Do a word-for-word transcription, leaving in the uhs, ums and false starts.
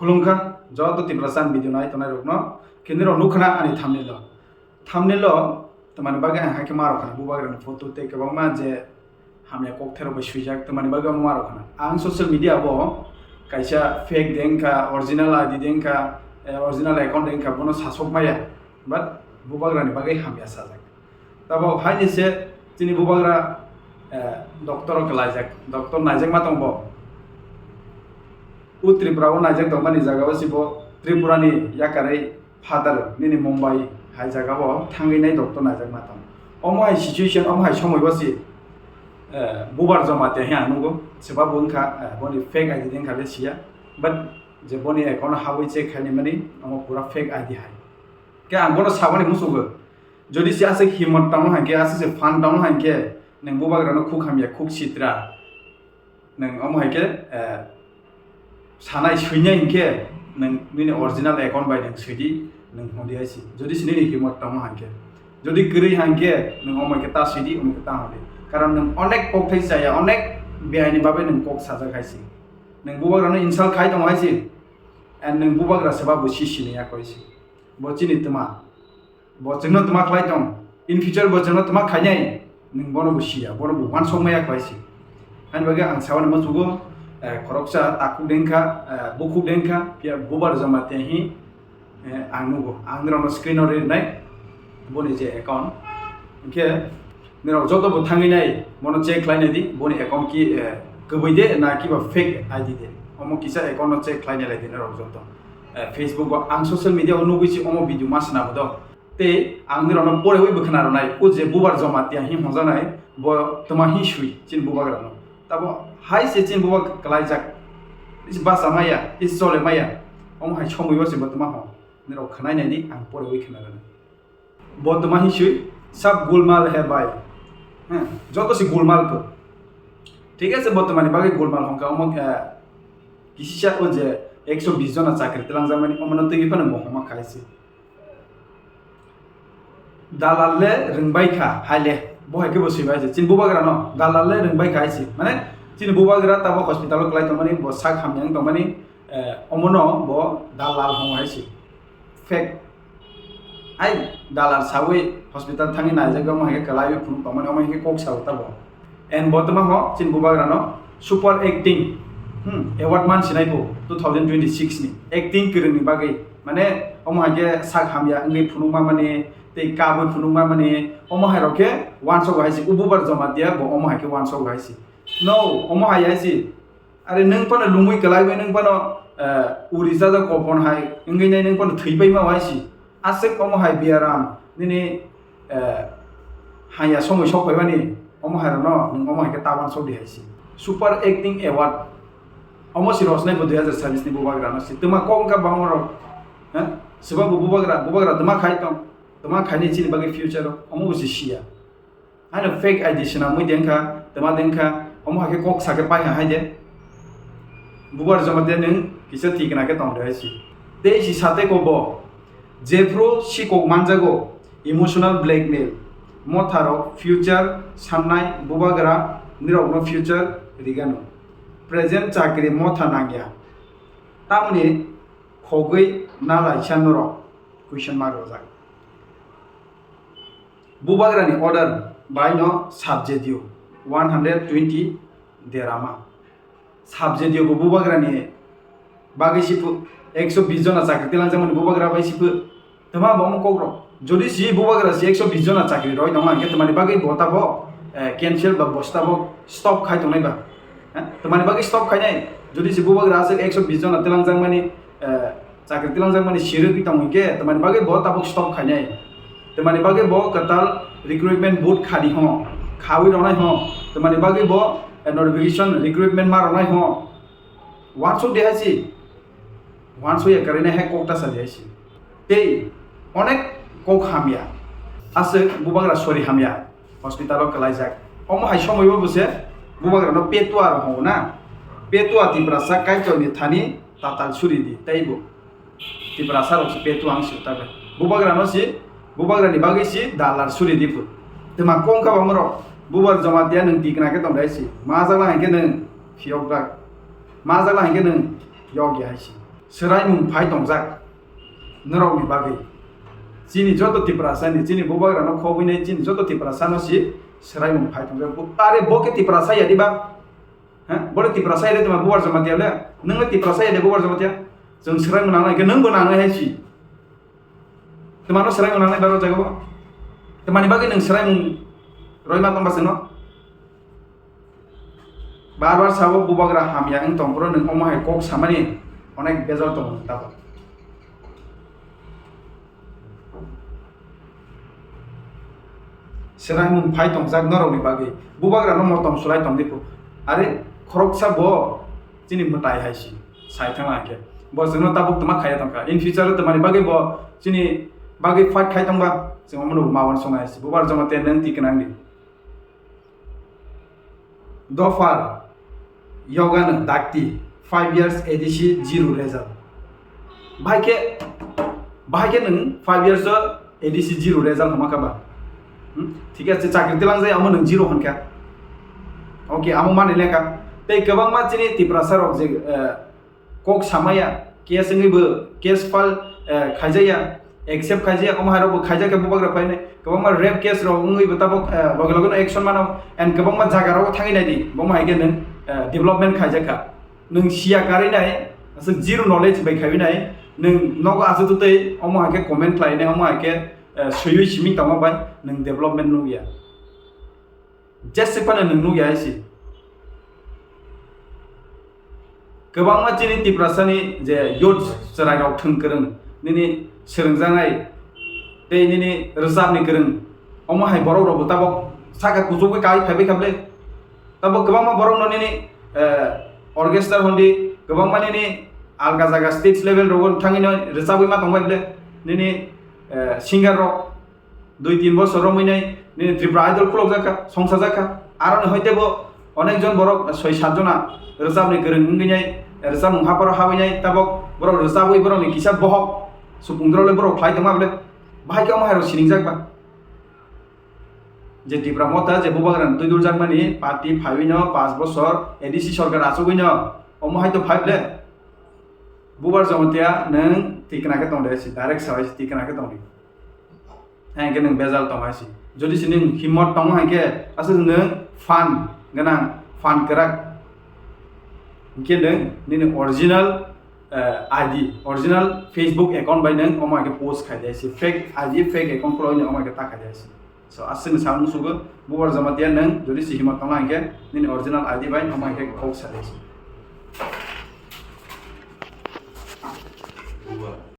Khulumkha joto Tiprasa video nai tongnai rokno, khe nirok nukha na ani thumbnail o. Thumbnail o tamani bagwi ang hai khe ma rokha na bubagra ni photo tei kwbangma je hamya kok therok bai swijak tamani bagwi ang ma rokha na. Ang social media bo kaisa fake de wngkha, original I D de wngkha, eh, original account de wngkha, bono sasok maya, but bubagra ni bagwi hamya sajak. Tabok haini se chini bubagra, eh, doctor o kwlaijak, doctor naijak ma tong bo. U Tripura o naijak tongmani jaga o si bo Tripura ni yakarwi father nini Mumbai hai jaga o thangwi nai doctor naijak ma tong. Omo hai situation, omo hai somoi bo si, eh, bubar joma te hai ang nugo. Seba bo wngkha, eh, boni fake I D de wngkha le siya. But je boni account o habwi check khaini mani omo pura fake I D hai. Khe ang bono sabani musugo. Jodi se aswk himot tangno hai khe, aswk se phan tangno hai khe, nwng bubagrano khuk hamya, khuk sitra. Nwng omo hai khe, eh, sanai swinai hinkhe, nwng nini original account bai nwng swidi, nwng hodi hai si. Jodi se nini himot tangno hai khe. Jodi kwrwi hai khe, nwng omo hai khe ta swidi, omo hai khe ta hodi. Karon nwng onek kokthai chaya, onek biaini bagwi nwng kok sajak hai si. Nwng bubagrano insult khai tongo hai si. And nwng bubagra seba bo si sini ya koi si. Bo chini twma. Bo chwngno twma khlai tong. In future bo chwngno twma khainai. Nwng bono bo siya, bono bo uansuk maya khlai si. Hani bagwi ang sabani musugo, eh, khoroksa takhuk de wngkha, eh, bukhuk de wngkha, phiya bubar joma te hi, eh, ang nugo. Ang nirokno screen o rinai boni je account. Hinkhe nirok joto bo thangwi nai, bono check khlai nai di, boni account ki, eh, kwbwi de na kiba fake I D de. Omo kisa account no check khlai nai lai di nirok joto. Eh, Facebook o ang social media o nugwi si omo video ma swnamo do. Tei ang nirokno porewi bo khna rwnai, o je bubar joma tiya hi hwnjaknai, bo twma hi swi chini bubagrano. Tabo hai se chini bubak kwlaijak, is basa maya, is chole maya. Omo hai somoi o se bo twma hwn. Nirok khnai nai di, ang porewi khna rwnai. Bo twma hi swi, sab gulmal hai bhai. Hm, joto se gulmal ko. Thik ase, bo twmani bagwi gulmal hwnka omo, eh, kisisa o je ekso bis jona chakri twlangjakmani, omono twiwi phano bo homa khai se. Dalal le rwngbai kha, hai le, bo hai khe bo swi bai se. Chini bubagra no, dalal le rwngbai kha hai se. Mane, chini bubagra tabo hospital o kwlai tongmani, bo sak hamya wng tongmani, eh, omono bo dalal hwngo hai se. Fake. Hai dalal sawi hospital thangwi naijak, omo hai khe kwlaiwi phunuk tongmani, omo hai khe kok sao tabo. And bo twma ho chini bubagrano super acting, hmm, award man sinai bo two thousand twenty-six ni acting kwrwngni bagwi. Mane omo hai khe sak hamya wngwi phunukma mani tei kabwi phunukma mani, omo hai rok khe uansukgo hai se. O bubar joma tiya bo omo hai khe uansukgo hai se. No, omo hai hai se. Are nwng phano lungwi kwlaiwi nwng phano, eh, uri jajak kophon hai wngwi nai nwng phano thwi paima hai se. Aswk omo hai biaram nini, eh, haya somoi sok phaimani, omo hai rokno nwng omo hai khe ta uansuk di hai se. Super Acting Award. Omo se rosnai bo dui hazar sabis ni bubagra no se. Twma kok wngkha bangma rok. Ha? Swbang bo bubagra, bubagra twma khai tong. Twma khaini chini bagwi future o. Omo bo se siya. Haino fake I D swnamwi de wngkha, twma de wngkha, omo hai khe kok sa khe pai ha hai de. Bubar joma de nwng kisa thikna khe tong de hai se. Tei si sa tei ko bo, jephru si kok manjago, emotional blackmail, motha rok future sannai bubagra nirokno future rigano. Present chakri motha nangya. Tamoni khogwi na laisa norok? Question mark rojak. Bubagrani order bai no subjedio one hundred twenty derama. Subjedio bo bubagrani bagwi si phu-, ekso bis jona chakri tilangjak mani bubagra bai si phu-, twma bo omo kok rok. Jodi si bubagra si ekso bis jona chakri roi tongo, hwnkhe twmani bagwi bo tabo, eh, cancel ba bo tabo stop khai tongnai ba? Eh, twmani bagwi stop khainai? Jodi si bubagra aswk ekso bis jona tilangjak mani, eh, chakri tilangjak mani sirwi tong hinkhe, twmani bagwi bo tabuk stop khainai? Twmani bagwi bo kwtal recruitment board khadi ho, khawi rwnai ho? Twmani bagwi bo, eh, notification recruitment ma rwnai ho? Uansuk de hai si. Uansuk ya kwrwinai hai kok ta sa de hai si. Tei onek kok hamya. Aswk bubagra sori hamya. Hospital o kwlaijak. Omo hai somoi o bo se bubagra no petua rok hwngo na. Petua Tiprasa Kaitor ni thani tatal suri di tei bo. Tiprasa rok se petua ang si ta bai. Bubagra no si, bubagra ni bagwi si dalar suri di phu. Twma kong kha bangma rok. Bubar joma tiya nwng tikna khe tong dai si. Ma jala hai khe nwng phiyok dak. Ma jala hai khe nwng yok ya hai si. swraimung phai tongjak norokni bagwi. Chini joto Tiprasani, chini bubagrano khobwinai chini joto Tiprasano si swraimung phai tongjak. Bo, are bo khe Tiprasa ya diba? Ha? Bo le Tiprasa ya de tuma Bubar Jamatia le? Nwng le Tiprasa ya de Bubar Jamatia? Chwng swraimung nangnai khe nwng bo nangnai hai si. Twmano swraimung nangnai baro jaga bo? Twmani bagwi nwng swraimung roima tongba chwngno? Bar bar sabo bubagra hamya wng tong phuru nwng omo hai kok samani onek bejal tongo nwng tabuk. Swraimung phai tongjak norokni bagwi. Bubagrano motom sulai tong di phuru. Are khoroksa bo chini mwtai hai si sai thangla khe. Bo chwngno tabuk twma khaiya tongkha. In future o twmani bagwi bo chini bagwi fight khai tongba chwng omono ma uansuknai hai si. Bubar Jamatia nwng twi kwnang di. Dofar yoga nwng dakti, five years A D C zero result. Bahai khe, bahai khe nwng five years o A D C zero result hwnma kha ba? Hmm? Thik ache, chakri tilang jai amo nwng zero hwn kha. Okay, amo mani lekha. Tei kwbangma chini Tiprasa rok je, eh, kok samaya, case wngwi bo case file, eh, khaijaya, accept khaijaya, omo hai rok bo khaijak khe bubagra phainai. Kwbangma rape case rok wngwi bo tabuk, eh, loge loge no action mano, and kwbangma jaga rogo thangwi nai di, bo omo hai khe nwng, eh, development khaijak kha. Nwng siya karwi nai, aswk zero knowledge bai khaiwi nai, nwng nogo aswk twi twi omo hai khe comment khlai nai, omo hai khe, eh, swiwi simi tongma bai nwng development nukya. Jese phano nwng nukya hai si. Kwbangma chini Tiprasani je youth chwrairok thwng kwrwng, nini swrwngjaknai tei nini rwchapni kwrwng, omo hai borok rokbo tabuk saka kuchukgwi kai phaibai kha bwle. Tabuk kwbangma borokno nini, eh, orchestra hwndi, kwbangma nini alga jaga stage level rogo thangwino rwchabwi ma tongbai bwle. Nini, eh, singer rok dui tin bosor romwi nai nini Tripura Idol khulokjak kha, songsajak kha. Aroni hoi teibo onek jon borok soi sat jona rwchapni kwrwng wngwi nai, rwchapmung hapharo habwi nai, tabuk borok rwchabwi borokni kisa bohok supung doro le borok khlai tongma bwle. Bahai khe omo hai rok siningjak ba? Je Tipra Motha je bubagrani twi duljakmani party phaiwi no panch bosor A D C sorkar achugwi no omo hai to phai bwle. Bubar Jamatia nwng tikna khe tong de si, direct sabai si tikna khe tong di. Hai khe nwng bejal tong hai si. Jodi si nwng himmot tongo hai khe aswk nwng fan gwnang, fan kwrak. Hinkhe nwng nini original, eh, I D, original Facebook account bai nwng omo hai khe post khai de si. Fake I D, fake account khuloi nwng omo hai khe ta khai de si. So, aswkni samung sugo, Bubar Jamatia nwng jodi si himmot tongo hai khe nini original I D bai omo hai khe kok sa de si.